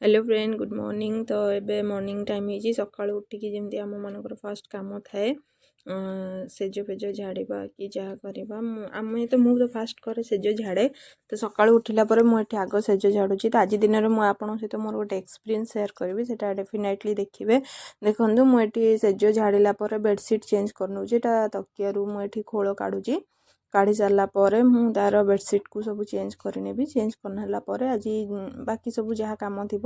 Hello friend, good morning. ତ ଏବେ morning time ହେଇଛି। ସକାଳୁ ଉଠିକି ଯେମିତି ଆମମାନଙ୍କର ଫାଷ୍ଟ କାମ ଥାଏ ସେଜ ଫେଜ ଝାଡ଼ିବା କି ଯାହା କରିବା, ମୁଁ ଆମେ ତ ମୁଁ ତ ଫାଷ୍ଟ କରେ ସେଜ ଝାଡ଼େ। ତ ସକାଳୁ ଉଠିଲା ପରେ ମୁଁ ଏଠି ଆଗ ସେଜ ଝାଡ଼ୁଛି। ତ ଆଜି ଦିନରେ ମୁଁ ଆପଣଙ୍କ ସହିତ ମୋର ଗୋଟେ ଏକ୍ସପିରିଏନ୍ସ ସେୟାର କରିବି, ସେଇଟା ଡେଫିନେଟଲି ଦେଖିବେ। ଦେଖନ୍ତୁ, ମୁଁ ଏଠି ସେଜ ଝାଡ଼ିଲା ପରେ ବେଡ଼ସିଟ୍ ଚେଞ୍ଜ କରିନେଉଛି। ଏଇଟା ତକିଆରୁ ମୁଁ ଏଠି ଖୋଳ କାଢ଼ୁଛି। କାଢ଼ି ସାରିଲା ପରେ ମୁଁ ତା'ର ବେଡ଼ସିଟ୍କୁ ସବୁ ଚେଞ୍ଜ କରିନେବି। ଚେଞ୍ଜ କରିନେଲା ପରେ ଆଜି ବାକି ସବୁ ଯାହା କାମ ଥିବ।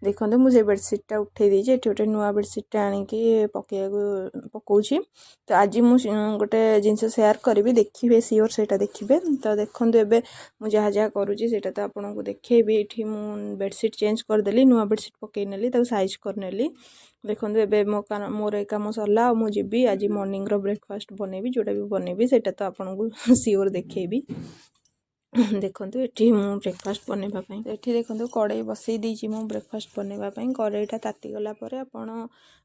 ଦେଖନ୍ତୁ, ମୁଁ ସେ ବେଡ଼ସିଟ୍ଟା ଉଠେଇ ଦେଇଛି। ଏଠି ଗୋଟେ ନୂଆ ବେଡ଼ସିଟ୍ଟା ଆଣିକି ପକାଇବାକୁ ପକାଉଛି। ତ ଆଜି ମୁଁ ଗୋଟେ ଜିନିଷ ସେୟାର କରିବି, ଦେଖିବେ, ସିଓର ସେଇଟା ଦେଖିବେ। ତ ଦେଖନ୍ତୁ, ଏବେ ମୁଁ ଯାହା ଯାହା କରୁଛି ସେଇଟା ତ ଆପଣଙ୍କୁ ଦେଖେଇବି। ଏଠି ମୁଁ ବେଡ଼ସିଟ୍ ଚେଞ୍ଜ କରିଦେଲି, ନୂଆ ବେଡ଼ସିଟ୍ ପକାଇ ନେଲି, ତାକୁ ସାଇଜ୍ କରିନେଲି। ଦେଖନ୍ତୁ, ଏବେ ମୋ ମୋର ଏ କାମ ସରିଲା ଆଉ ମୁଁ ଯିବି ଆଜି ମର୍ଣ୍ଣିଂର ବ୍ରେକଫାଷ୍ଟ ବନେଇବି। ଯେଉଁଟା ବି ବନେଇବି, ସେଇଟା ତ ଆପଣଙ୍କୁ ସିଓର ଦେଖେଇବି। ଦେଖନ୍ତୁ, ଏଠି ମୁଁ ବ୍ରେକଫାଷ୍ଟ ବନେଇବା ପାଇଁ ଏଠି ଦେଖନ୍ତୁ କଡ଼େଇ ବସେଇ ଦେଇଛି। ମୁଁ ବ୍ରେକଫାଷ୍ଟ ବନେଇବା ପାଇଁ କଡ଼େଇଟା ତାତିଗଲା ପରେ ଆପଣ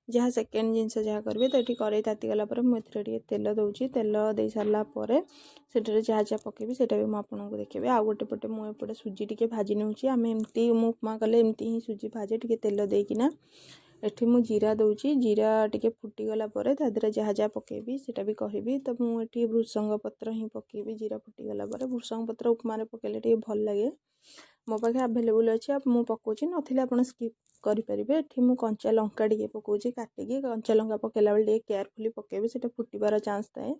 ଯାହା ସେକେଣ୍ଡ ଜିନିଷ ଯାହା କରିବେ। ତ ଏଠି କଡ଼େଇ ତାତିଗଲା ପରେ ମୁଁ ଏଥିରେ ଟିକେ ତେଲ ଦେଉଛି। ତେଲ ଦେଇ ସାରିଲା ପରେ ସେଠାରେ ଯାହା ଯାହା ପକାଇବି, ସେଇଟା ବି ମୁଁ ଆପଣଙ୍କୁ ଦେଖେଇବି। ଆଉ ଗୋଟେ ପଟେ ମୁଁ ଏପଟେ ସୁଜି ଟିକେ ଭାଜି ନେଉଛି। ଆମେ ଏମିତି ମୁଁ ଉପମା କଲେ ଏମିତି ହିଁ ସୁଜି ଭାଜେ ଟିକେ ତେଲ ଦେଇକିନା। ଏଠି ମୁଁ ଜିରା ଦେଉଛି। ଜିରା ଟିକେ ଫୁଟିଗଲା ପରେ ତା ଦେହରେ ଯାହା ଯାହା ପକାଇବି, ସେଇଟା ବି କହିବି। ତ ମୁଁ ଏଠି ଭୃସଙ୍ଗ ପତ୍ର ହିଁ ପକାଇବି। ଜିରା ଫୁଟିଗଲା ପରେ ଭୃସଙ୍ଗ ପତ୍ର ଉପମାରେ ପକାଇଲେ ଟିକେ ଭଲ ଲାଗେ। ମୋ ପାଖେ ଆଭେଲେବୁଲ୍ ଅଛି ଆଉ ମୁଁ ପକାଉଛି, ନଥିଲେ ଆପଣ ସ୍କିପ୍ କରିପାରିବେ। ଏଠି ମୁଁ କଞ୍ଚା ଲଙ୍କା ଟିକେ ପକାଉଛି କାଟିକି। କଞ୍ଚା ଲଙ୍କା ପକାଇଲା ବେଳେ ଟିକେ କେୟାରଫୁଲି ପକାଇବେ, ସେଇଟା ଫୁଟିବାର ଚାନ୍ସ ଥାଏ।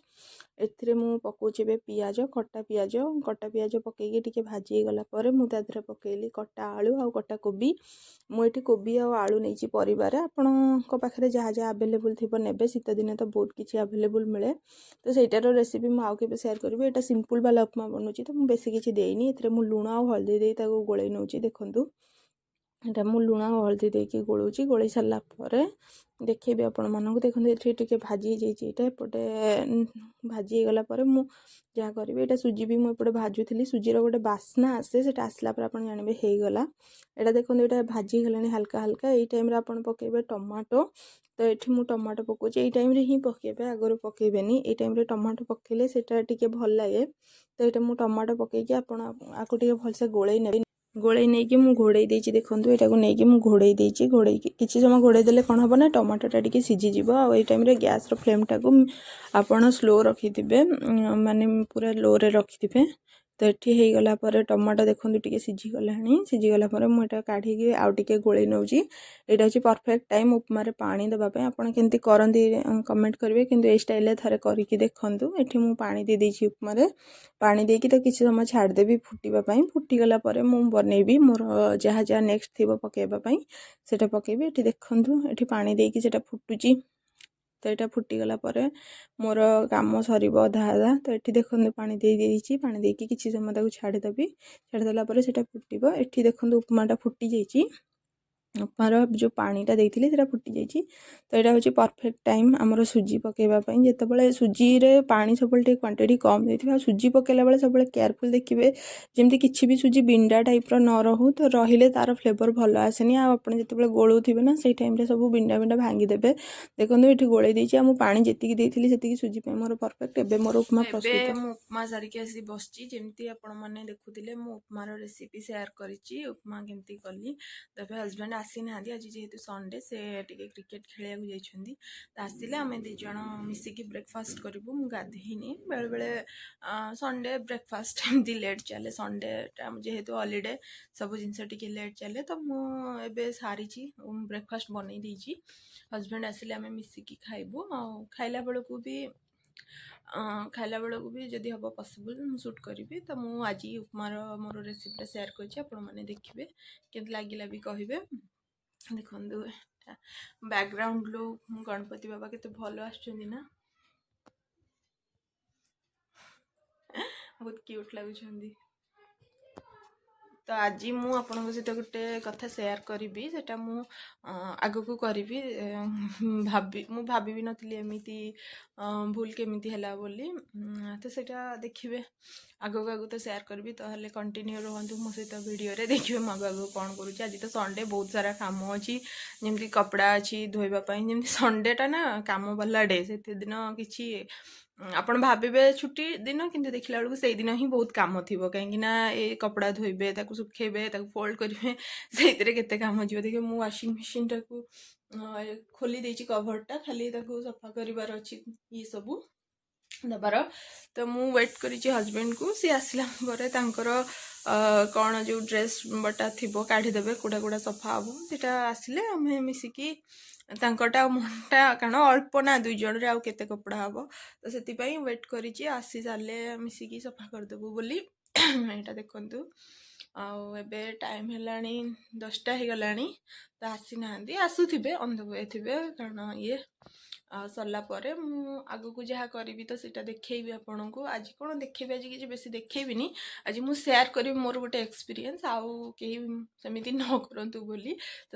ଏଥିରେ ମୁଁ ପକାଉଛି ଏବେ ପିଆଜ, କଟା ପିଆଜ। କଟା ପିଆଜ ପକାଇକି ଟିକେ ଭାଜି ହେଇଗଲା ପରେ ମୁଁ ତା ଦେହରେ ପକାଇଲି କଟା ଆଳୁ ଆଉ କଟା କୋବି। ମୁଁ ଏଠି କୋବି ଆଉ ଆଳୁ ନେଇଛି ପରିବାରେ। ଆପଣଙ୍କ ପାଖରେ ଯାହା ଯାହା ଆଭେଲେବୁଲ୍ ଥିବ ନେବେ। ଶୀତ ଦିନେ ତ ବହୁତ କିଛି ଆଭେଲେବୁଲ୍ ମିଳେ। ତ ସେଇଟାର ରେସିପି ମୁଁ ଆଉ କେବେ ସେୟାର କରିବି। ଏଇଟା ସିମ୍ପଲ୍ ବାଲା ଉପମା ବନଉଛି, ତ ମୁଁ ବେଶୀ କିଛି ଦେଇନି ଏଥିରେ। ମୁଁ ଲୁଣ ଆଉ ହଳଦୀ ଦେଇ ତାକୁ ଗୋଳେଇ ନେଉଛି। ଦେଖନ୍ତୁ, ଏଇଟା ମୁଁ ଲୁଣ ଆଉ ହଳଦୀ ଦେଇକି ଗୋଳଉଛି। ଗୋଳେଇ ସାରିଲା ପରେ ଦେଖେଇବି ଆପଣମାନଙ୍କୁ। ଦେଖନ୍ତୁ, ଏଠି ଟିକେ ଭାଜି ହେଇଯାଇଛି। ଏଇଟା ଏପଟେ ଭାଜି ହେଇଗଲା ପରେ ମୁଁ ଯାହା କରିବି, ଏଇଟା ସୁଜି ବି ମୁଁ ଏପଟେ ଭାଜୁଥିଲି। ସୁଜିର ଗୋଟେ ବାସ୍ନା ଆସେ, ସେଇଟା ଆସିଲା ପରେ ଆପଣ ଜାଣିବେ ହେଇଗଲା। ଏଇଟା ଦେଖନ୍ତୁ, ଏଇଟା ଭାଜି ହେଇଗଲାଣି ହାଲକା ହାଲକା। ଏଇ ଟାଇମ୍ରେ ଆପଣ ପକାଇବେ ଟମାଟୋ। ତ ଏଠି ମୁଁ ଟମାଟୋ ପକାଉଛି। ଏଇ ଟାଇମ୍ରେ ହିଁ ପକାଇବେ, ଆଗରୁ ପକାଇବେନି। ଏଇ ଟାଇମ୍ରେ ଟମାଟୋ ପକାଇଲେ ସେଇଟା ଟିକେ ଭଲ ଲାଗେ। ତ ଏଇଟା ମୁଁ ଟମାଟୋ ପକାଇକି ଆପଣ ଆକୁ ଟିକେ ଭଲସେ ଗୋଳେଇ ନେବେ। ଗୋଳେଇ ନେଇକି ମୁଁ ଘୋଡ଼େଇ ଦେଇଛି। ଦେଖନ୍ତୁ, ଏଇଟାକୁ ନେଇକି ମୁଁ ଘୋଡ଼େଇ ଦେଇଛି। ଘୋଡ଼େଇକି କିଛି ସମୟ ଘୋଡ଼େଇ ଦେଲେ କ'ଣ ହେବ ନା ଟମାଟୋଟା ଟିକେ ସିଝିଯିବ। ଆଉ ଏଇ ଟାଇମ୍ରେ ଗ୍ୟାସ୍ର ଫ୍ଲେମ୍ଟାକୁ ଆପଣ ସ୍ଲୋ ରଖିଥିବେ, ମାନେ ପୁରା ଲୋରେ ରଖିଥିବେ। ତ ଏଠି ହେଇଗଲା ପରେ ଟମାଟୋ ଦେଖନ୍ତୁ ଟିକେ ସିଝିଗଲାଣି। ସିଝିଗଲା ପରେ ମୁଁ ଏଇଟା କାଢ଼ିକି ଆଉ ଟିକେ ଗୋଳେଇ ନେଉଛି। ଏଇଟା ହେଉଛି ପରଫେକ୍ଟ ଟାଇମ୍ ଉପମାରେ ପାଣି ଦେବା ପାଇଁ। ଆପଣ କେମିତି କରନ୍ତି କମେଣ୍ଟ କରିବେ, କିନ୍ତୁ ଏଇ ଷ୍ଟାଇଲ୍ରେ ଥରେ କରିକି ଦେଖନ୍ତୁ। ଏଠି ମୁଁ ପାଣି ଦେଇଦେଇଛି ଉପମାରେ। ପାଣି ଦେଇକି ତ କିଛି ସମୟ ଛାଡ଼ିଦେବି ଫୁଟିବା ପାଇଁ। ଫୁଟିଗଲା ପରେ ମୁଁ ବନେଇବି ମୋର ଯାହା ଯାହା ନେକ୍ସଟ ଥିବ ପକାଇବା ପାଇଁ, ସେଇଟା ପକାଇବି। ଏଠି ଦେଖନ୍ତୁ, ଏଠି ପାଣି ଦେଇକି ସେଇଟା ଫୁଟୁଛି। ତ ଏଇଟା ଫୁଟିଗଲା ପରେ ମୋର କାମ ସରିବ ଅଧା ଅଧା। ତ ଏଠି ଦେଖନ୍ତୁ, ପାଣି ଦେଇ ଦେଇଛି। ପାଣି ଦେଇକି କିଛି ସମୟ ତାକୁ ଛାଡ଼ିଦେବି। ଛାଡ଼ିଦେଲା ପରେ ସେଇଟା ଫୁଟିବ। ଏଠି ଦେଖନ୍ତୁ, ଉପମାଟା ଫୁଟି ଯାଇଛି। ଉପମାର ଯେଉଁ ପାଣିଟା ଦେଇଥିଲି, ସେଇଟା ଫୁଟି ଯାଇଛି। ତ ଏଇଟା ହେଉଛି ପରଫେକ୍ଟ ଟାଇମ୍ ଆମର ସୁଜି ପକାଇବା ପାଇଁ, ଯେତେବେଳେ ସୁଜିରେ ପାଣି ସବୁବେଳେ ଟିକେ କ୍ୱାଣ୍ଟିଟି କମ୍ ଦେଇଥିବେ। ଆଉ ସୁଜି ପକାଇଲା ବେଳେ ସବୁବେଳେ କେୟାରଫୁଲ୍ ଦେଖିବେ ଯେମିତି କିଛି ବି ସୁଜି ବିଣ୍ଡା ଟାଇପ୍ର ନ ରହୁ। ତ ରହିଲେ ତା'ର ଫ୍ଲେଭର୍ ଭଲ ଆସେନି। ଆଉ ଆପଣ ଯେତେବେଳେ ଗୋଳଉଥିବେ ନା, ସେଇ ଟାଇମ୍ରେ ସବୁ ବିଣ୍ଡା ବିଣ୍ଡା ଭାଙ୍ଗିଦେବେ। ଦେଖନ୍ତୁ, ଏଠି ଗୋଳେଇ ଦେଇଛି ଆଉ ମୁଁ ପାଣି ଯେତିକି ଦେଇଥିଲି, ସେତିକି ସୁଜି ପାଇଁ ମୋର ପରଫେକ୍ଟ। ଏବେ ମୋର ଉପମା ଏବେ ପ୍ରସ୍ତୁତ। ମୁଁ ଉପମା ସାରିକି ଆସି ବସିଛି। ଯେମିତି ଆପଣମାନେ ଦେଖୁଥିଲେ, ମୁଁ ଉପମାର ରେସିପି ସେୟାର କରିଛି, ଉପମା କେମିତି କଲି। ତ ଏବେ ହଜବେଣ୍ଡ ଆସିନାହାନ୍ତି। ଆଜି ଯେହେତୁ ସଣ୍ଡେ, ସେ ଟିକେ କ୍ରିକେଟ ଖେଳିବାକୁ ଯାଇଛନ୍ତି। ତ ଆସିଲେ ଆମେ ଦୁଇ ଜଣ ମିଶିକି ବ୍ରେକଫାଷ୍ଟ କରିବୁ। ମୁଁ ଗାଧେଇନି। ବେଳେବେଳେ ସଣ୍ଡେ ବ୍ରେକଫାଷ୍ଟ ଏମିତି ଲେଟ୍ ଚାଲେ। ସଣ୍ଡେଟା ଯେହେତୁ ହଲିଡ଼େ, ସବୁ ଜିନିଷ ଟିକେ ଲେଟ୍ ଚାଲେ। ତ ମୁଁ ଏବେ ସାରିଛି, ବ୍ରେକଫାଷ୍ଟ ବନେଇ ଦେଇଛି। ହଜବେଣ୍ଡ ଆସିଲେ ଆମେ ମିଶିକି ଖାଇବୁ। ଆଉ ଖାଇଲା ବେଳକୁ ବି ଯଦି ହେବ ପସିବୁଲ୍, ମୁଁ ସୁଟ୍ କରିବି। ତ ମୁଁ ଆଜି ଉପମାର ମୋର ରେସିପିଟା ସେୟାର କରିଛି। ଆପଣମାନେ ଦେଖିବେ, କେମିତି ଲାଗିଲା ବି କହିବେ। ଦେଖନ୍ତୁ, ବ୍ୟାକଗ୍ରାଉଣ୍ଡ ଲୁକ୍, ଗଣପତି ବାବା କେତେ ଭଲ ଆସୁଛନ୍ତି ନା? ବହୁତ କ୍ୟୁଟ୍ ଲାଗୁଛନ୍ତି। ତ ଆଜି ମୁଁ ଆପଣଙ୍କ ସହିତ ଗୋଟେ କଥା ସେୟାର କରିବି, ସେଟା ମୁଁ ଆଗକୁ କରିବି। ମୁଁ ଭାବି ବି ନଥିଲି ଏମିତି ଭୁଲ କେମିତି ହେଲା ବୋଲି। ତ ସେଇଟା ଦେଖିବେ। ଆଗକୁ ଆଗକୁ ତ ସେୟାର କରିବି। ତାହେଲେ କଣ୍ଟିନ୍ୟୁ ରୁହନ୍ତୁ ମୋ ସହିତ ଭିଡ଼ିଓରେ, ଦେଖିବେ ମୁଁ ଆଗକୁ ଆଗକୁ କ'ଣ କରୁଛି। ଆଜି ତ ସଣ୍ଡେ, ବହୁତ ସାରା କାମ ଅଛି, ଯେମିତି କପଡ଼ା ଅଛି ଧୋଇବା ପାଇଁ। ଯେମିତି ସଣ୍ଡେଟା ନା କାମ ବାଲା ଡେ, ସେଥିଦିନ କିଛି ଆପଣ ଭାବିବେ ଛୁଟି ଦିନ, କିନ୍ତୁ ଦେଖିଲା ବେଳକୁ ସେଇଦିନ ହିଁ ବହୁତ କାମ ଥିବ, କାହିଁକି ନା ଏ କପଡ଼ା ଧୋଇବେ, ତାକୁ ଶୁଖେଇବେ, ତାକୁ ଫୋଲ୍ଡ କରିବେ, ସେଇଥିରେ କେତେ କାମ ଯିବ। ଦେଖିବେ, ମୁଁ ୱାସିଂ ମେସିନ୍ଟାକୁ ଖୋଲି ଦେଇଛି କଭରଟା, ଖାଲି ତାକୁ ସଫା କରିବାର ଅଛି, ଇଏ ସବୁ ଦେବାର। ତ ମୁଁ ୱେଟ୍ କରିଛି ହଜବେଣ୍ଡକୁ, ସିଏ ଆସିଲା ପରେ ତାଙ୍କର କ'ଣ ଯେଉଁ ଡ୍ରେସ୍ ବଟା ଥିବ କାଢ଼ିଦେବେ, କେଉଁଟା କେଉଁଟା ସଫା ହେବ ସେଇଟା। ଆସିଲେ ଆମେ ମିଶିକି ତାଙ୍କଟା ଆଉ ମୋରଟା, କାରଣ ଅଳ୍ପ ନା, ଦୁଇ ଜଣରେ ଆଉ କେତେ କପଡ଼ା ହେବ, ତ ସେଥିପାଇଁ ୱେଟ୍ କରିଛି, ଆସି ସାରିଲେ ମିଶିକି ସଫା କରିଦେବୁ ବୋଲି। ଏଇଟା ଦେଖନ୍ତୁ, ଆଉ ଏବେ ଟାଇମ୍ ହେଲାଣି 10ଟା ହେଇଗଲାଣି, ତ ଆସିନାହାନ୍ତି, ଆସୁଥିବେ, ଅନ୍ the we ଥିବେ। କାରଣ ଇଏ ଆଉ ସରିଲା ପରେ ମୁଁ ଆଗକୁ ଯାହା କରିବି ତ ସେଇଟା ଦେଖେଇବି ଆପଣଙ୍କୁ। ଆଜି କ'ଣ ଦେଖେଇବି? ଆଜି କିଛି ବେଶୀ ଦେଖେଇବିନି। ଆଜି ମୁଁ ସେୟାର କରିବି ମୋର ଗୋଟେ ଏକ୍ସପିରିଏନ୍ସ, ଆଉ କେହି ସେମିତି ନ କରନ୍ତୁ ବୋଲି। ତ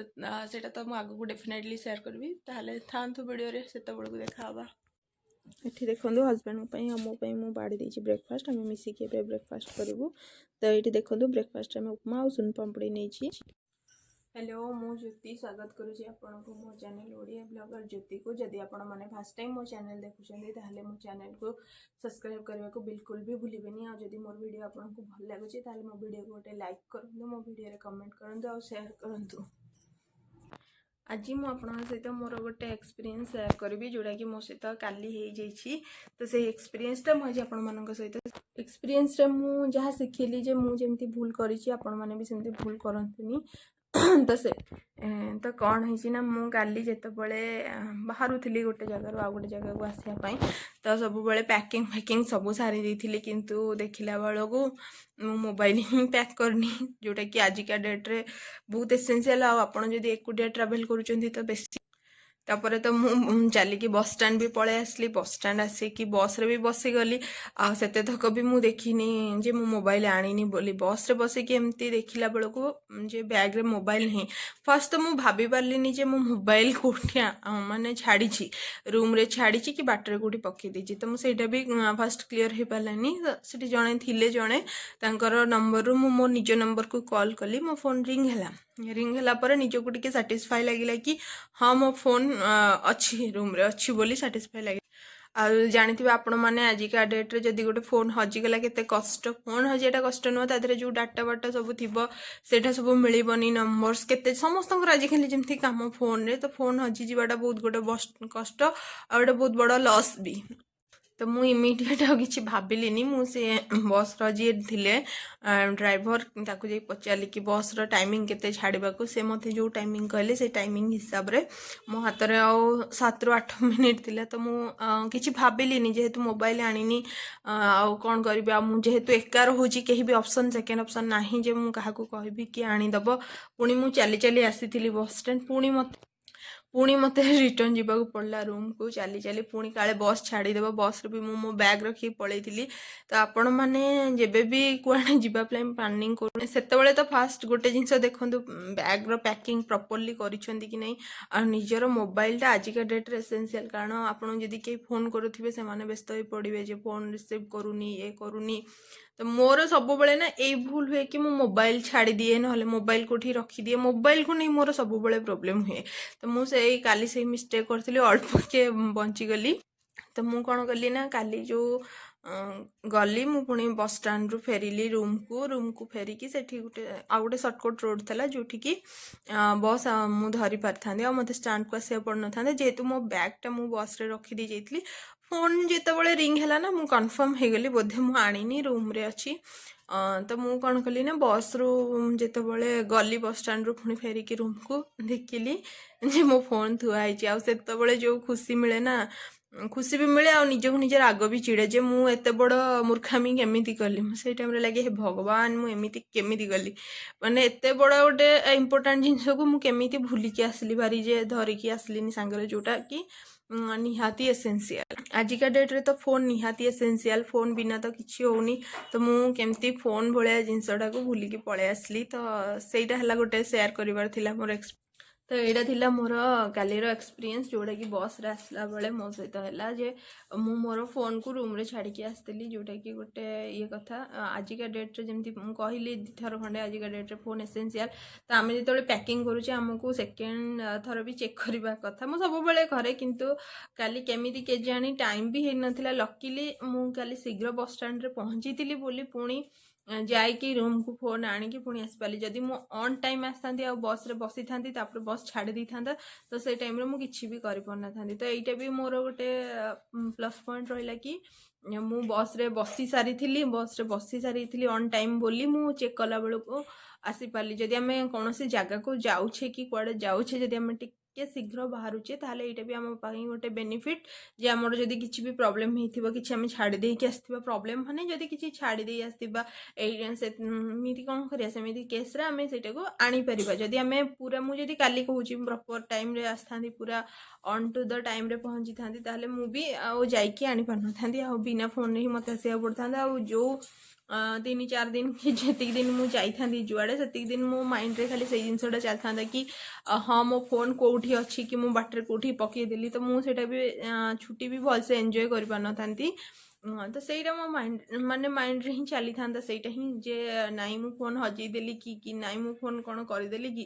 ସେଇଟା ତ ମୁଁ ଆଗକୁ ଡେଫିନେଟଲି ସେୟାର କରିବି। ତାହେଲେ ଥାଆନ୍ତୁ ଭିଡ଼ିଓରେ, ସେତେବେଳକୁ ଦେଖା ହେବା। ଏଠି ଦେଖନ୍ତୁ, ହଜବେଣ୍ଡଙ୍କ ପାଇଁ ଆଉ ମୋ ପାଇଁ ମୁଁ ବାଢ଼ି ଦେଇଛି ବ୍ରେକଫାଷ୍ଟ। ଆମେ ମିଶିକି ଏବେ ବ୍ରେକଫାଷ୍ଟ କରିବୁ। ତ ଏଇଠି ଦେଖନ୍ତୁ, ବ୍ରେକଫାଷ୍ଟରେ ଆମେ ଉପମା ଆଉ ସୁନ ପାମ୍ପୁଡ଼ି ନେଇଛି। ହ୍ୟାଲୋ, ମୁଁ ଜ୍ୟୋତି, ସ୍ୱାଗତ କରୁଛି ଆପଣଙ୍କୁ ମୋ ଚ୍ୟାନେଲ୍ ଓଡ଼ିଆ ବ୍ଲଗର ଜ୍ୟୋତିକୁ। ଯଦି ଆପଣମାନେ ଫାର୍ଷ୍ଟ ଟାଇମ୍ ମୋ ଚ୍ୟାନେଲ୍ ଦେଖୁଛନ୍ତି, ତାହେଲେ ମୋ ଚ୍ୟାନେଲ୍କୁ ସବସ୍କ୍ରାଇବ୍ କରିବାକୁ ବିଲକୁଲ ବି ଭୁଲିବେନି। ଆଉ ଯଦି ମୋର ଭିଡ଼ିଓ ଆପଣଙ୍କୁ ଭଲ ଲାଗୁଛି, ତାହେଲେ ମୋ ଭିଡ଼ିଓକୁ ଗୋଟେ ଲାଇକ୍ କରନ୍ତୁ, ମୋ ଭିଡ଼ିଓରେ କମେଣ୍ଟ କରନ୍ତୁ ଆଉ ସେୟାର କରନ୍ତୁ। ଆଜି ମୁଁ ଆପଣଙ୍କ ସହିତ ମୋର ଗୋଟେ ଏକ୍ସପିରିଏନ୍ସ ସେୟାର କରିବି, ଯେଉଁଟାକି ମୋ ସହିତ କାଲି ହେଇଯାଇଛି। ତ ସେଇ ଏକ୍ସପିରିଏନ୍ସଟା ମୁଁ ଆଜି ଆପଣମାନଙ୍କ ସହିତ, ଏକ୍ସପିରିଏନ୍ସରେ ମୁଁ ଯାହା ଶିଖିଲି ଯେ ମୁଁ ଯେମିତି ଭୁଲ କରିଛି, ଆପଣମାନେ ବି ସେମିତି ଭୁଲ କରନ୍ତୁନି। ତ ସେ ତ କ'ଣ ହେଇଛି ନା, ମୁଁ କାଲି ଯେତେବେଳେ ବାହାରୁଥିଲି ଗୋଟେ ଜାଗାରୁ ଆଉ ଗୋଟେ ଜାଗାକୁ ଆସିବା ପାଇଁ, ତ ସବୁବେଳେ ପ୍ୟାକିଂ ଫ୍ୟାକିଂ ସବୁ ସାରି ଦେଇଥିଲି, କିନ୍ତୁ ଦେଖିଲା ବେଳକୁ ମୁଁ ମୋବାଇଲ ହିଁ ପ୍ୟାକ୍ କରିନି, ଯେଉଁଟାକି ଆଜିକା ଡେଟ୍ରେ ବହୁତ ଏସେନ୍ସିଆଲ୍। ଆଉ ଆପଣ ଯଦି ଏକୁଟିଆ ଟ୍ରାଭେଲ୍ କରୁଛନ୍ତି ତ ବେଶୀ। ତାପରେ ତ ମୁଁ ଚାଲିକି ବସଷ୍ଟାଣ୍ଡ ବି ପଳେଇ ଆସିଲି। ବସଷ୍ଟାଣ୍ଡ ଆସିକି ବସ୍ରେ ବି ବସିଗଲି, ଆଉ ସେତେ ତକ ବି ମୁଁ ଦେଖିନି ଯେ ମୁଁ ମୋବାଇଲ ଆଣିନି ବୋଲି। ବସ୍ରେ ବସିକି ଏମିତି ଦେଖିଲା ବେଳକୁ ଯେ ବ୍ୟାଗ୍ରେ ମୋବାଇଲ ନାହିଁ। ଫାର୍ଷ୍ଟ ତ ମୁଁ ଭାବି ପାରିଲିନି ଯେ ମୁଁ ମୋବାଇଲ କେଉଁଠି ମାନେ ଛାଡ଼ିଛି, ରୁମ୍ରେ ଛାଡ଼ିଛି କି ବାଟରେ କେଉଁଠି ପକେଇ ଦେଇଛି। ତ ମୁଁ ସେଇଟା ବି ଫାର୍ଷ୍ଟ କ୍ଲିଅର୍ ହେଇପାରିଲାନି। ତ ସେଠି ଜଣେ ଥିଲେ ଜଣେ, ତାଙ୍କର ନମ୍ବରରୁ ମୁଁ ମୋ ନିଜ ନମ୍ବରକୁ କଲ୍ କଲି। ମୋ ଫୋନ୍ ରିଙ୍ଗ ହେଲା। ରିଙ୍ଗ ହେଲା ପରେ ନିଜକୁ ଟିକେ ସାଟିସ୍ଫାଏ ଲାଗିଲା କି ହଁ, ମୋ ଫୋନ୍ ଅଛି, ରୁମ୍ରେ ଅଛି ବୋଲି ସାଟିସ୍ଫାଏ ଲାଗିଲା। ଆଉ ଜାଣିଥିବେ ଆପଣମାନେ, ଆଜିକା ଡେଟ୍ରେ ଯଦି ଗୋଟେ ଫୋନ୍ ହଜିଗଲା କେତେ କଷ୍ଟ। ଫୋନ୍ ହଜିବାଟା କଷ୍ଟ ନୁହଁ, ତା ଦେହରେ ଯେଉଁ ଡାଟା ବାଟା ସବୁ ଥିବ ସେଇଟା ସବୁ ମିଳିବନି। ନମ୍ବର୍ସ କେତେ ସମସ୍ତଙ୍କର ଆଜିକାଲି ଯେମିତି କାମ ଫୋନ୍ରେ, ତ ଫୋନ୍ ହଜିଯିବାଟା ବହୁତ ଗୋଟେ କଷ୍ଟ ଆଉ ଗୋଟେ ବହୁତ ବଡ଼ ଲସ୍ ବି। ତ ମୁଁ ଇମିଡ଼ିଏଟ୍ ଆଉ କିଛି ଭାବିଲିନି। ମୁଁ ସେ ବସ୍ର ଯିଏ ଥିଲେ ଡ୍ରାଇଭର, ତାକୁ ଯାଇ ପଚାରିଲି କି ବସ୍ର ଟାଇମିଂ କେତେ ଛାଡ଼ିବାକୁ। ସେ ମୋତେ ଯେଉଁ ଟାଇମିଂ କହିଲେ, ସେ ଟାଇମିଂ ହିସାବରେ ମୋ ହାତରେ ଆଉ 7ରୁ 8 ମିନିଟ୍ ଥିଲା। ତ ମୁଁ କିଛି ଭାବିଲିନି, ଯେହେତୁ ମୋବାଇଲ ଆଣିନି ଆଉ କ'ଣ କରିବି? ଆଉ ମୁଁ ଯେହେତୁ ଏକା ରହୁଛି, କେହି ବି ଅପସନ୍, ସେକେଣ୍ଡ ଅପସନ୍ ନାହିଁ ଯେ ମୁଁ କାହାକୁ କହିବି କି ଆଣିଦେବ। ପୁଣି ମୁଁ ଚାଲି ଚାଲି ଆସିଥିଲି ବସଷ୍ଟାଣ୍ଡ, ପୁଣି ମୋତେ ରିଟର୍ନ ଯିବାକୁ ପଡ଼ିଲା ରୁମ୍କୁ ଚାଲି ଚାଲି, ପୁଣି କାଳେ ବସ୍ ଛାଡ଼ିଦେବ। ବସ୍ରେ ବି ମୁଁ ମୋ ବ୍ୟାଗ୍ ରଖିକି ପଳେଇଥିଲି। ତ ଆପଣମାନେ ଯେବେ ବି କୁଆଡ଼େ ଯିବା ପାଇଁ ପ୍ଲାନିଂ କରୁ, ସେତେବେଳେ ତ ଫାଷ୍ଟ ଗୋଟେ ଜିନିଷ ଦେଖନ୍ତୁ, ବ୍ୟାଗ୍ର ପ୍ୟାକିଂ ପ୍ରପରଲି କରିଛନ୍ତି କି ନାହିଁ। ଆଉ ନିଜର ମୋବାଇଲଟା ଆଜିକା ଡେଟ୍ରେ ଏସେନ୍ସିଆଲ୍, କାରଣ ଆପଣ ଯଦି କେହି ଫୋନ୍ କରୁଥିବେ, ସେମାନେ ବ୍ୟସ୍ତ ହୋଇ ପଡ଼ିବେ ଯେ ଫୋନ୍ ରିସିଭ୍ କରୁନି, ଇଏ କରୁନି। ତ ମୋର ସବୁବେଳେ ନା ଏଇ ଭୁଲ ହୁଏ କି ମୁଁ ମୋବାଇଲ ଛାଡ଼ିଦିଏ, ନହେଲେ ମୋବାଇଲ କେଉଁଠି ରଖିଦିଏ। ମୋବାଇଲକୁ ନେଇ ମୋର ସବୁବେଳେ ପ୍ରୋବ୍ଲେମ୍ ହୁଏ। ତ ମୁଁ ସେଇ କାଲି ସେଇ ମିଷ୍ଟେକ୍ କରିଥିଲି, ଅଳ୍ପକେ ବଞ୍ଚିଗଲି। ତ ମୁଁ କ'ଣ କଲି ନା, କାଲି ଯେଉଁ ଗଲି, ମୁଁ ପୁଣି ବସଷ୍ଟାଣ୍ଡରୁ ଫେରିଲି ରୁମ୍କୁ। ରୁମ୍କୁ ଫେରିକି ସେଠି ଗୋଟେ ଆଉ ଗୋଟେ ସର୍ଟକଟ୍ ରୋଡ଼ ଥିଲା, ଯେଉଁଠିକି ବସ୍ ମୁଁ ଧରି ପାରିଥାନ୍ତି ଆଉ ମୋତେ ଷ୍ଟାଣ୍ଡକୁ ଆସିବାକୁ ପଡ଼ିନଥାନ୍ତା, ଯେହେତୁ ମୋ ବ୍ୟାଗ୍ଟା ମୁଁ ବସ୍ରେ ରଖିଦେଇ ଯାଇଥିଲି। ଫୋନ୍ ଯେତେବେଳେ ରିଙ୍ଗ ହେଲା ନା, ମୁଁ କନଫର୍ମ ହେଇଗଲି ବୋଧେ ମୁଁ ଆଣିନି, ରୁମ୍ରେ ଅଛି। ତ ମୁଁ କ'ଣ କଲି ନା, ବସ୍ରୁ ଯେତେବେଳେ ଗଲି, ବସଷ୍ଟାଣ୍ଡରୁ ପୁଣି ଫେରିକି ରୁମ୍କୁ, ଦେଖିଲି ଯେ ମୋ ଫୋନ୍ ଥୁଆ ହେଇଛି। ଆଉ ସେତେବେଳେ ଯେଉଁ ଖୁସି ମିଳେ ନା, ଖୁସି ବି ମିଳେ ଆଉ ନିଜକୁ ନିଜ ରାଗ ବି ଚିଡ଼େ ଯେ ମୁଁ ଏତେ ବଡ଼ ମୂର୍ଖାମି କେମିତି କଲି। ମୁଁ ସେଇ ଟାଇମ୍ରେ ଲାଗେ, ହେ ଭଗବାନ, ମୁଁ ଏମିତି କେମିତି କଲି? ମାନେ ଏତେ ବଡ଼ ଗୋଟେ ଇମ୍ପୋର୍ଟାଣ୍ଟ ଜିନିଷକୁ ମୁଁ କେମିତି ଭୁଲିକି ଆସିଲି ଭାରି ଯେ ଧରିକି ଆସିଲିନି ସାଙ୍ଗରେ, ଯେଉଁଟା କି ନିହାତି ଏସେନ୍ସିଆଲ୍। ଆଜିକା ଡେଟ୍ରେ ତ ଫୋନ୍ ନିହାତି ଏସେନ୍ସିଆଲ୍, ଫୋନ୍ ବିନା ତ କିଛି ହେଉନି। ତ ମୁଁ କେମିତି ଫୋନ୍ ଭଳିଆ ଜିନିଷଟାକୁ ଭୁଲିକି ପଳେଇ ଆସିଲି? ତ ସେଇଟା ହେଲା ଗୋଟେ ସେୟାର କରିବାର ଥିଲା ମୋର। ତ ତ ଏଇଟା ଥିଲା ମୋର କାଲିର ଏକ୍ସପିରିଏନ୍ସ, ଯେଉଁଟାକି ବସ୍ରେ ଆସିଲା ବେଳେ ମୋ ସହିତ ହେଲା ଯେ ମୁଁ ମୋର ଫୋନ୍କୁ ରୁମ୍ରେ ଛାଡ଼ିକି ଆସିଥିଲି, ଯେଉଁଟାକି ଗୋଟେ ଇଏ କଥା। ଆଜିକା ଡେଟ୍ରେ ଯେମିତି ମୁଁ କହିଲି ଦୁଇଥର ଖଣ୍ଡେ, ଆଜିକା ଡେଟ୍ରେ ଫୋନ୍ ଏସେନ୍ସିଆଲ୍। ତ ଆମେ ଯେତେବେଳେ ପ୍ୟାକିଂ କରୁଛେ, ଆମକୁ ସେକେଣ୍ଡ ଥର ବି ଚେକ୍ କରିବା କଥା। ମୁଁ ସବୁବେଳେ କରେ, କିନ୍ତୁ କାଲି କେମିତି କେଜାଣି ଟାଇମ୍ ବି ହେଇନଥିଲା। ଲକିଲି ମୁଁ କାଲି ଶୀଘ୍ର ବସ୍ ଷ୍ଟାଣ୍ଡରେ ପହଞ୍ଚିଥିଲି ବୋଲି ପୁଣି ଯାଇକି ରୁମ୍କୁ ଫୋନ୍ ଆଣିକି ପୁଣି ଆସିପାରିଲି। ଯଦି ମୁଁ ଅନ୍ ଟାଇମ୍ ଆସିଥାନ୍ତି ଆଉ ବସ୍ରେ ବସିଥାନ୍ତି, ତାପରେ ବସ୍ ଛାଡ଼ି ଦେଇଥାନ୍ତା, ତ ସେଇ ଟାଇମ୍ରେ ମୁଁ କିଛି ବି କରିପାରିନଥାନ୍ତି। ତ ଏଇଟା ବି ମୋର ଗୋଟେ ପ୍ଲସ୍ ପଏଣ୍ଟ ରହିଲା କି ମୁଁ ବସ୍ରେ ବସି ସାରିଥିଲି ଅନ୍ ଟାଇମ୍ ବୋଲି ମୁଁ ଚେକ୍ କଲା ବେଳକୁ ଆସିପାରିଲି। ଯଦି ଆମେ କୌଣସି ଜାଗାକୁ ଯାଉଛେ କି କୁଆଡ଼େ ଯାଉଛେ, ଯଦି ଆମେ ଟିକେ ଶୀଘ୍ର ବାହାରୁଛେ, ତାହେଲେ ଏଇଟା ବି ଆମ ପାଇଁ ଗୋଟେ ବେନିଫିଟ୍ ଯେ ଆମର ଯଦି କିଛି ବି ପ୍ରୋବ୍ଲେମ୍ ହେଇଥିବ, କିଛି ଆମେ ଛାଡ଼ି ଦେଇକି ଆସିଥିବା, ପ୍ରୋବ୍ଲେମ୍ ମାନେ ଯଦି କିଛି ଛାଡ଼ି ଦେଇ ଆସିଥିବା, ଏଇ ସେମିତି କ'ଣ କରିବା, ସେମିତି କେସ୍ରେ ଆମେ ସେଇଟାକୁ ଆଣିପାରିବା। ଯଦି ଆମେ ପୁରା, ମୁଁ ଯଦି କାଲି କହୁଛି, ପ୍ରପର୍ ଟାଇମ୍ରେ ଆସିଥାନ୍ତି, ପୁରା ଅନ୍ ଟୁ the ଟାଇମ୍ରେ ପହଞ୍ଚିଥାନ୍ତି, ତାହେଲେ ମୁଁ ବି ଆଉ ଯାଇକି ଆଣିପାରିନଥାନ୍ତି ଆଉ ବିନା ଫୋନ୍ରେ ହିଁ ମୋତେ ଆସିବାକୁ ପଡ଼ିଥାନ୍ତା। ଆଉ ଯେଉଁ 3-4 ଦିନ କି ଯେତିକି ଦିନ ମୁଁ ଯାଇଥାନ୍ତି ଯୁଆଡ଼େ, ସେତିକି ଦିନ ମୋ ମାଇଣ୍ଡରେ ଖାଲି ସେଇ ଜିନିଷଟା ଚାଲିଥାନ୍ତା କି ହଁ, ମୋ ଫୋନ୍ କେଉଁଠି ଅଛି କି ମୁଁ ବାଟରେ କେଉଁଠି ପକେଇଦେଲି। ତ ମୁଁ ସେଇଟା ବି ଛୁଟି ବି ଭଲସେ ଏନ୍ଜୟ କରିପାରିନଥାନ୍ତି। ତ ସେଇଟା ମୋ ମାଇଣ୍ଡ ମାନେ ମାଇଣ୍ଡରେ ହିଁ ଚାଲିଥାନ୍ତା ସେଇଟା ହିଁ ଯେ ନାଇଁ, ମୁଁ ଫୋନ୍ ହଜେଇଦେଲି କି ନାଇଁ, ମୁଁ ଫୋନ୍ କ'ଣ କରିଦେଲି କି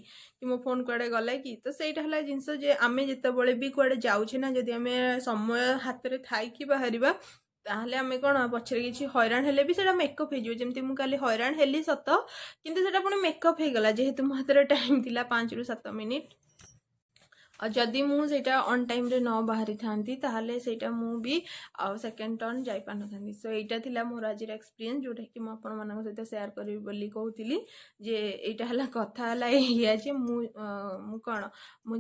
ମୋ ଫୋନ୍ କୁଆଡ଼େ ଗଲା କି। ତ ସେଇଟା ହେଲା ଜିନିଷ ଯେ ଆମେ ଯେତେବେଳେ ବି କୁଆଡ଼େ ଯାଉଛେ ନା, ଯଦି ଆମେ ସମୟ ହାତରେ ଥାଇକି ବାହାରିବା, ତାହେଲେ ଆମେ କ'ଣ ପଛରେ କିଛି ହଇରାଣ ହେଲେ ବି ସେଇଟା ମେକଅପ୍ ହେଇଯିବ। ଯେମିତି ମୁଁ କାଲି ହଇରାଣ ହେଲି ସତ, କିନ୍ତୁ ସେଇଟା ପୁଣି ମେକଅପ୍ ହେଇଗଲା, ଯେହେତୁ ମୋ ହାତରେ ଟାଇମ୍ ଥିଲା 5ରୁ 7 ମିନିଟ୍। ଆଉ ଯଦି ମୁଁ ସେଇଟା ଅନ୍ ଟାଇମ୍ରେ ନ ବାହାରିଥାନ୍ତି, ତାହେଲେ ସେଇଟା ମୁଁ ବି ଆଉ ସେକେଣ୍ଡ ଟର୍ନ ଯାଇପାରିନଥାନ୍ତି। ସୋ ଏଇଟା ଥିଲା ମୋର ଆଜିର ଏକ୍ସପିରିଏନ୍ସ, ଯେଉଁଟାକି ମୁଁ ଆପଣମାନଙ୍କ ସହିତ ସେୟାର କରିବି ବୋଲି କହୁଥିଲି ଯେ ଏଇଟା ହେଲା କଥା। ହେଲା ଏଇଆ ଯେ ମୁଁ କ'ଣ, ମୁଁ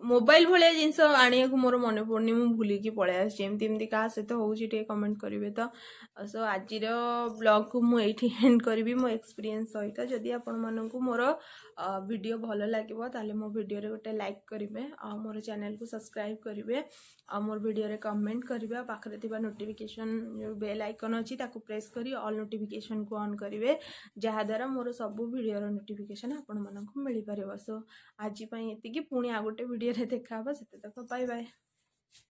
ମୋବାଇଲ ଭଳିଆ ଜିନିଷ ଆଣିବାକୁ ମୋର ମନେ ପଡ଼ୁନି, ମୁଁ ଭୁଲିକି ପଳେଇ ଆସିଛି। ଏମିତି ଏମିତି କାହା ସହିତ ହେଉଛି, ଟିକେ କମେଣ୍ଟ କରିବେ। ତ ସୋ ଆଜିର ବ୍ଲଗ୍କୁ ମୁଁ ଏଇଠି ଏଣ୍ଡ କରିବି ମୋ ଏକ୍ସପିରିଏନ୍ସ ସହିତ। ଯଦି ଆପଣମାନଙ୍କୁ ମୋର ଭିଡ଼ିଓ ଭଲ ଲାଗିବ, ତାହେଲେ ମୋ ଭିଡ଼ିଓରେ ଗୋଟେ ଲାଇକ୍ କରିବେ ଆଉ ମୋର ଚ୍ୟାନେଲକୁ ସବସ୍କ୍ରାଇବ୍ କରିବେ ଆଉ ମୋର ଭିଡ଼ିଓରେ କମେଣ୍ଟ କରିବେ ଆଉ ପାଖରେ ଥିବା ନୋଟିଫିକେସନ୍ ଯେଉଁ ବେଲ୍ ଆଇକନ୍ ଅଛି, ତାକୁ ପ୍ରେସ୍ କରି ଅଲ୍ ନୋଟିଫିକେସନ୍କୁ ଅନ୍ କରିବେ, ଯାହାଦ୍ୱାରା ମୋର ସବୁ ଭିଡ଼ିଓର ନୋଟିଫିକେସନ୍ ଆପଣମାନଙ୍କୁ ମିଳିପାରିବ। ସୋ ଆଜି ପାଇଁ ଏତିକି। ପୁଣି ଆଉ ଗୋଟେ ଭିଡ଼ିଓରେ ଦେଖା ହେବ। ସେତେ ତକ ବାଏ ବାଏ।